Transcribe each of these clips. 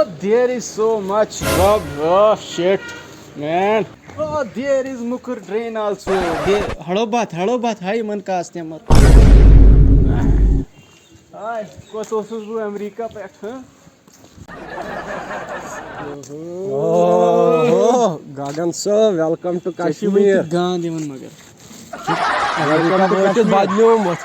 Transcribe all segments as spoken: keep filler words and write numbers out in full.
There is so much rubbish, shit, man. Oh, there is مُکُر drain also. There, ہڑو بتھ، ہڑو بتھ، ہاے یِمن customer. ہاے، کوٚت اوسُس بہٕ امریکہ پٮ۪ٹھ، ہہ؟ اوہو، گگن صٲب، welcome to ژےٚ چھُے وٕنہِ کشمیر. تہِ گانٛد یِوان مگر. Welcome to Kashmir. بدلیومُت.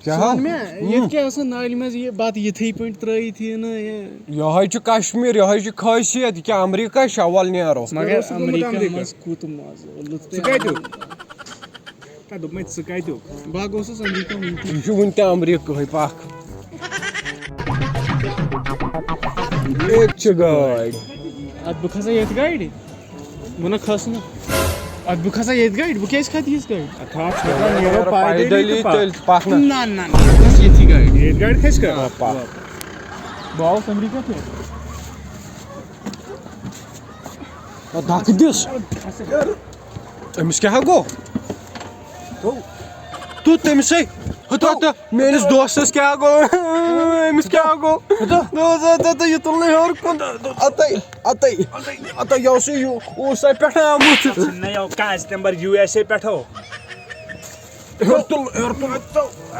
کیٛاہ؟ ژٕ وَن مےٚ، ییٚتہِ کیٛاہ آسان نالہِ منٛز یہِ بَتہٕ یِتھٕے پٲٹھۍ ترٛٲیِتھ یہِ نہٕ یہِ؟ یِہوٚے چھُ کشمیر، یِہوٚے چھُ خٲصیت، یہِ کیٛاہ امریکہ چھا؟ وَل نیرو. مگر کیٛاہ اوسُکھ گوٚمُت امریکہ امریکہ؟ منٛز کوٗت مَزٕ، لُطف ژٕ کَتہِ اوٚن؟ تَتھ دوٚپمَے ژٕ کَتہِ اوٚن؟ بہٕ ہا گوٚژھُس امریکہ وٕنہِ تہِ. یہِ چھُ وٕنہِ تہِ امریکہٕے پَکھ. ییٚتہِ چھِ گٲڑۍ. اَدٕ بہٕ کھسا ییٚتھۍ گاڑِ؟ بہٕ نہ کھسہٕ نہٕ. اَدٕ بہٕ کھسا ییٚتھۍ گاڑِ، بہٕ کیٛازِ کھسہٕ یِژھ گاڑِ؟ اَتھ ہا چھُ نیرو نیرو پیدلی پیدلی تہٕ پَکھ. تیٚلہِ پَکھ نہ. نہ، نہ، نہ، بہٕ کھسہٕ ییٚتھی گاڑِ. ییٚتھۍ گاڑِ کھسہِ کر؟ آ، پَکھ. بہٕ آوُس امریکہ پٮ۪ٹھ. آ، دَکہٕ دِس. أمِس کیٛاہ گوٚو؟ تہٕ تٔمِسٕے. ہُتہٕ، ہُتہٕ، میٛٲنِس دوستَس کیٛاہ گوٚو؟ أمِس کیٛاہ گوٚو؟ ہُتہٕ. دوس، ہُتہٕ، ہُتہٕ، یہِ تُل نہٕ ہیوٚر کُن. اَتَے، اَتَے، اَتَے، یہِ اوسُے یہِ، اوس اَتہِ پٮ۪ٹھ آمُت. نہ یو کاسہِ نمبر یوٗ ایس اے پٮ۪ٹھو. ہیوٚر تُل، ہیوٚر تُل.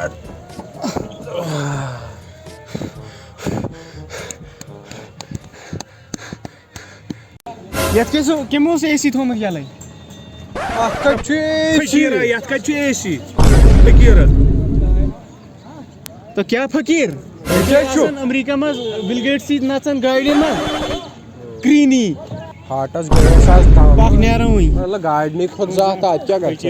یتھ کیٛاہ سا، کٔمۍ اوس اے سی تھوٚومُت یَلَے؟ اَتھ کَتہِ چھُ اے سی؟ فقیٖرا، یتھ کَتہِ چھُ اے سی؟ فقیٖرا. تو کیٛاہ فقیٖر؟ یہِ کیٛاہ چھُ؟ آسان امریکہ منٛز بل گیٹس سۭتۍ نژان گاڑِ منٛز۔ کرٛیٖنی۔ ہارٹس گٔیَس آز دم۔ پکھ نیرو وۄنۍ۔ مطلب گاڑِ نٕے کھوٚت زٕ ہتھ، اَتہِ کیٛاہ گژھِ؟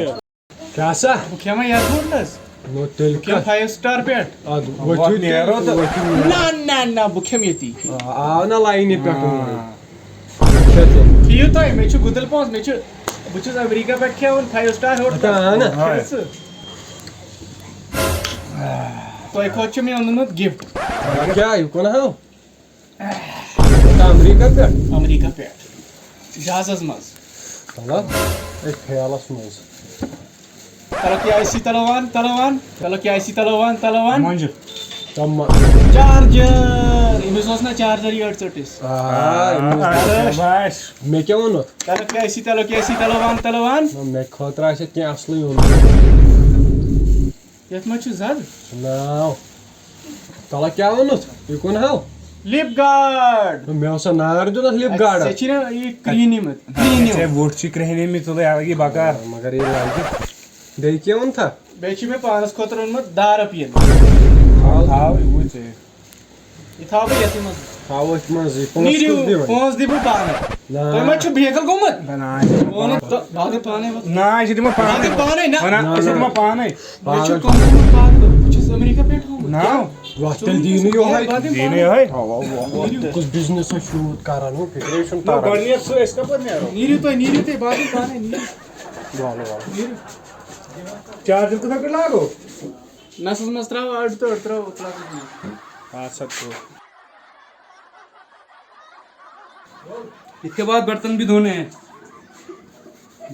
کیٛاہ سا؟ بہٕ کھٮ۪مہٕ ایئرپورٹس۔ نو تیٚلہِ بہٕ کھٮ۪مہٕ کیٛاہ؟ فایو سٹار پٮ۪ٹھ۔ اَدٕ وۄتھ ؤتھِو نیرو تہٕ تہٕ۔ ؤتھِو نیرو۔ نہ، نہ، نہ، بہٕ کھٮ۪مہٕ ییٚتی۔ آ، آو نہ لاینہِ پٮ۪ٹھ آ۔ وۄنۍ۔ کھےٚ تیٚلہِ۔ کھیٚیِو تُہۍ، مےٚ چھُ گُدل پونٛسہٕ، مےٚ چھُ، بہٕ چھُس امریکہ پٮ۪ٹھ کھٮ۪وان فایو سٹار ہوٹلس۔ اَتھ آو نہ؟ کھےٚ ژٕ۔ تۄہہِ کھۄتہٕ چھُ مےٚ اوٚنمُت گفٹ۔ کیٛاہ، یہِ کُن ہاو؟ امریکہ پٮ۪ٹھ؟ امریکہ پٮ۪ٹھ۔ جہازس منٛز۔ مطلب، أتھۍ خیالس منٛز۔ تلہٕ کیٛاہ آسی تلہٕ وان، تلہٕ وان۔ تلہٕ کیٛاہ آسی تلہٕ وان، تلہٕ وان۔ مۄنجہِ۔ تم۔ چارجر۔ أمِس اوس نہ چارجر یہِ أڑۍ ژٔٹِس۔ آ، أمِس آ، بس۔ مےٚ کیٛاہ ووٚنُتھ؟ تلہٕ کیٛاہ آسی، تلہٕ کیٛاہ آسی تلہٕ وان، تلہٕ وان۔ نہ، مےٚ خٲطرٕ آسہِ اَتہِ کینٛہہ اصلٕے اوٚنمُت۔ یتھ منٛز چھُ زد۔ ناو۔ تلہ کیٛاہ ووٚنُتھ؟ یہِ کُن ہاو؟ Lip guard. مےٚ اوس سا نار دیُن اتھ لپ گارڈس۔ ژےٚ چھِ نا یہِ کرٛیٖنی منٛز۔ کرٛیٖنی۔ ژےٚ وُٹھ چھِ کرٛہنیمٕتۍ، ژٕ لَے الگٕے بکار۔ مگر یہِ لگہِ۔ بیٚیہِ کیٛاہ ووٚن تھا؟ بیٚیہِ چھُ مےٚ پانس خٲطرٕ اوٚنمُت دارا پیٖن۔ تھاو، تھاو، یہِ وُچھ ژےٚ۔ یہِ تھاو بہٕ یتھٕے منٛز۔ تھاو أتھۍ منٛز یہِ۔ پونٛسہٕ نیٖرِو، کُس دِوان؟ پونٛسہٕ دِ بہٕ پانہٕ۔ نہ۔ تۄہہِ ما چھُ بیکل گوٚمُت؟ نہ، نہ، یہِ چھُ پانہٕ۔ پانہٕ تہٕ باقٕے پانے وۄتھ۔ نہ، یہِ چھُ دِوان پانہٕ۔ باقٕے پانے۔ نہ، نہ، نہ، أسۍ چھِ دِوان پانے۔ مےٚ چھُ کٲم پانہٕ، بہٕ چھُس امریکہ پٮ۪ٹھ آمُت۔ نہ۔ وۄتھ تیٚلہِ دِیِو نہٕ یِہوٚے۔ باقٕے دِیِو نہٕ پانے۔ یِہوٚے۔ اَوا، اَوا، اَوا۔ نیٖرِو۔ کُس بِزنِس چھُ یوٗت کران، ہُہ فِکرے چھُنہٕ نہ، تران۔ گۄڈٕنیتھ سُہ أسۍ کَپٲرۍ نیرو؟ نیٖرِو تُہۍ، نیٖرِو تُہۍ، باقٕے پانے، نیٖرِو۔ وَلہٕ، وَلہٕ۔ نیٖرِو۔ چارجر کِتھا پٲٹھۍ لاگو؟ نَسَس منٛز ترٛاو اَڑٕ تہٕ أڑٕ ترٛاو، ترٛاو۔ آ، سا ترٛوو۔ इसके बाद बर्तन भी धोने हैं।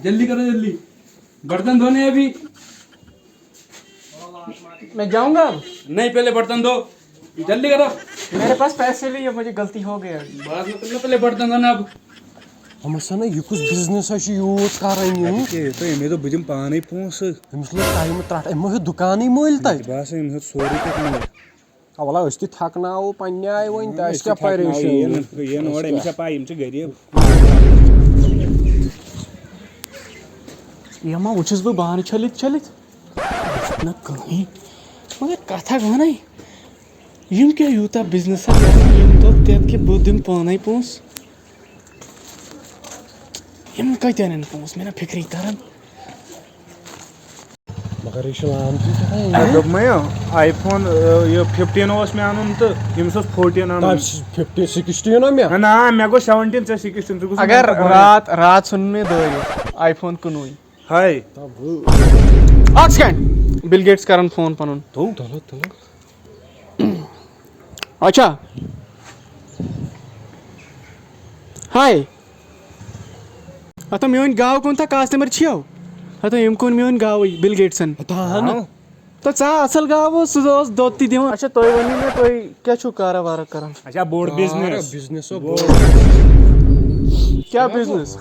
जल्दी करो, जल्दी। बर्तन धोने हैं अभी। मैं जाऊंगा अब। नहीं, पहले बर्तन धो। जल्दी करो। मेरे पास पैसे नहीं है, मुझे गलती हो गया। बाद में तुमने पहले बर्तन धोना अब। ہمسا نہ، یہِ کُس بِزنِس ہا چھُ یوٗت کران یہِ؟ اَتہِ کیٛاہ یہِ تۄہہِ؟ مےٚ دوٚپ بہٕ دِمہٕ پانَے پونٛسہٕ۔ أمِس لوٚگ ٹایمہٕ ترٛٹھ، أمۍ ما ہیوٚت دُکانٕے مٔلۍ تَتہِ؟ باسان أمۍ ہیوٚت سورُے تَتہِ مٔلۍ۔ آ، وَلہٕ، أسۍ تہِ تھَکناوو پنٛنہِ آیہِ وۄنۍ تہٕ، أسۍ أسۍ تہِ کیٛاہ تھَکناوو، پریشٲنی؟ یِن، یِن اورٕ، أمِس چھا پَے، یِم چھِ غریٖب۔ یہِ ما وٕچھُس بہٕ بانہٕ چھٔلِتھ چھٔلِتھ؟ نہ کٕہٕنۍ۔ مگر کَتھ اَکھ وَنَے، یِم کیٛاہ یوٗتاہ بِزنِس ہا کَران، یِم دوٚپ تیٚلہِ کہِ بہٕ دِمہٕ پانَے پونٛسہٕ۔ یِم کَتہِ اَنَن پونٛسہٕ؟ مےٚ نہ فِکرٕے تَران۔ مگر یہِ چھُ لام تہِ تہِ نہ۔ مےٚ دوٚپمَے، آی فون، آ، یہِ فِفٹیٖن اوس مےٚ اَنُن تہٕ ییٚمِس اوس فورٹیٖن اَنُن۔ تَتھ چھِ فِفٹیٖن، سِکِسٹیٖن اوٚن مےٚ۔ نہ، نہ، مےٚ گوٚو سیوَنٹیٖن، ژےٚ سِکِسٹیٖن، ژٕ گوٚژھ اگر مےٚ رات، رات ژھُن مےٚ دٲرِتھ آی فون کُنوُے۔ ہاے۔ اَکھ سیکنڈ، بِل گیٹس کران فون پَنُن۔ تُل۔ تُلو، تُلو۔ اچھا۔ ہاے۔ ہتا میٲنۍ گاو کُن تھا کاسٹمر چھِو؟ ہتا یِم کُن میٲنۍ گاوٕے بِل گیٹسن۔ ہتا ہا نہ۔ ہاں۔ تہٕ ژٕ ہا اَصٕل گاو اوس، سُہ اوس دۄد تہِ دِوان۔ اچھا، تُہۍ ؤنِو مےٚ، تُہۍ کیٛاہ چھُو کارٕ وارٕ کران؟ اچھا، بوٚڑ بِزنِس۔ بِزنِس ہو، بوٚڑ۔ کیٛاہ بِزنِس؟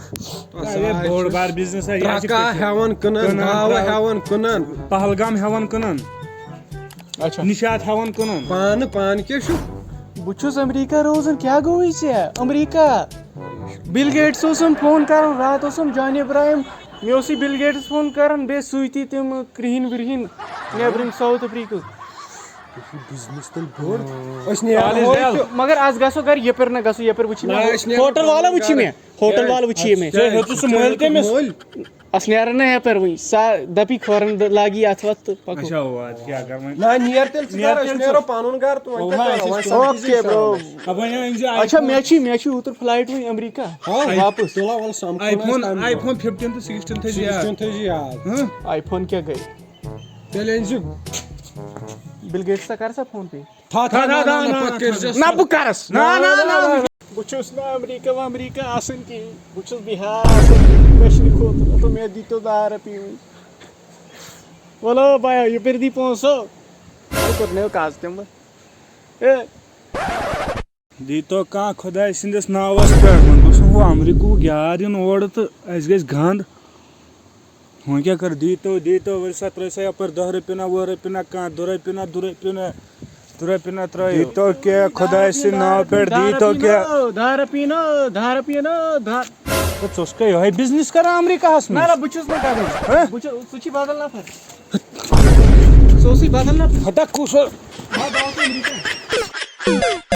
اے، بوٚڑ بار بِزنِس ہا، یہِ حظ چھِ ٹرٛکہٕ ہٮ۪وان کٕنان، کٕنان، گاوٕ ٹرٛکہٕ۔ ہٮ۪وان کٕنان۔ پہلگام ہٮ۪وان کٕنان۔ اچھا۔ نِشاط ہٮ۪وان کٕنان۔ پانہٕ، پانہٕ کیٛاہ چھُ؟ بہٕ چھُس امریکہ روزان، کیٛاہ گوٚوُے ژےٚ؟ امریکہ۔ بِل گیٹس اوسُم فون کران، راتھ اوسُم جان ابراہیم، مےٚ اوسُے بِل گیٹس فون کران، بیٚیہِ سۭتی تِم کرٛہِنۍ وِرٛہِنۍ نیبرِم ساوُتھ افریقہ۔ بِزنِس تیٚلہِ بوٚڑ۔ أسۍ نیرو کالج ہورٕ بیل۔ تہٕ مگر از گژھو گرِ، یپٲرۍ نہ گژھو، یپٲرۍ وٕچھی نہ، مےٚ۔ أسۍ نیرو ہوٹل والا وٕچھی مےٚ، ہوٹل والا وٕچھی مےٚ۔ ژےٚ ہیوٚتُس سُہ مٔلۍ تٔمِس۔ مٔلۍ۔ اس نیرن نہ یپٲرۍ وٕنۍ، سا دپی کھورن لاگی اتھ وتھ تہٕ پکو۔ اچھا، او، ادٕ کیٛاہ کرٕ وۄنۍ؟ نہ، نیر تیٚلہِ ژٕ نیر کر، أسۍ تیٚلہِ نیرو ژٕ۔ پنُن گرٕ تہٕ وۄنۍ او، کیٛاہ وۄنۍ کرو، آسہِ وۄنۍ سمکھِ اوکے، أسۍ برو۔ شامس۔ آ، وۄنۍ أنۍ زِ اچھا، آی فون۔ مےٚ چھی، مےٚ چھی اوترٕ فلایٹ وۄنۍ امریکہ آ۔ واپس۔ تُل ہا، وَلہٕ سمکھو آی نہٕ فون، أسۍ تَمہِ آی دۄہ۔ فون فِفٹیٖن تہٕ سِکِسٹیٖن تھٲیزِ یاد۔ سِکِسٹیٖن تھٲیزِ یاد۔ ہاں؟ آی فون کیٛاہ گٔے؟ تیٚلہِ أنۍ زِ۔ بِل گیٹس سا کر سا فون پے؟ تھا، تھا، تھا، نہ، نہ، نہ، نہ، نہ، نہ، پتہٕ کٔرۍ زِ۔ نہ، بہٕ کرس۔ نہ، نہ، نہ، نہ، نہ۔ بہٕ چھُس نہٕ امریکہ وامریکہ آسان کِہیٖنۍ۔ بہٕ چھُس بِہار آسان وٕچھنہٕ خٲطرٕ۔ تہٕ مےٚ دیٖتو دَہ رۄپیہِ وۄنۍ۔ وَلہٕ بایو، یہِ پِر دی پونٛسہٕ۔ تۄہہِ کوٚت نِیو کَز تِم؟ اے۔ دیٖتو کانٛہہ خۄداے سٕنٛدِس ناوَس پٮ۪ٹھ۔ وۄنۍ گوٚژھ نہٕ ہُہ امریکہُک یار یُن اورٕ تہٕ اَسہِ گژھِ گنٛد۔ وۄنۍ کیٛاہ کَرٕ؟ دیٖتو، دیٖتو، ؤلِو سا، ترٛٲیِو سا یَپٲرۍ دَہ رۄپیہِ نا، وُہ رۄپیہِ نا، کانٛہہ دُ رۄپیہِ نا، دُ رۄپیہِ نا، دُ رۄپیہِ نا ترٛٲیِو۔ دیٖتو کیٛاہ خۄداے سٕنٛدِ ناوٕ پٮ۪ٹھ، دَہ دیٖتو رۄپیہِ کیٛاہ؟ نا، دَہ رۄپیہِ نا، دَہ۔ ہے، ژٕ اوسُکھ یِہوٚے بِزنِس کَران امریکہَس نہ، منٛز؟ نہ، بہٕ چھُس نہٕ کَران۔ ہہ؟ بہٕ چھُس، سُہ چھی بدل نفر۔ سُہ اوسُے بدل نفر۔ ہتا کُس ہو؟ بہٕ ہا باوٕ تۄہہِ امریکہ۔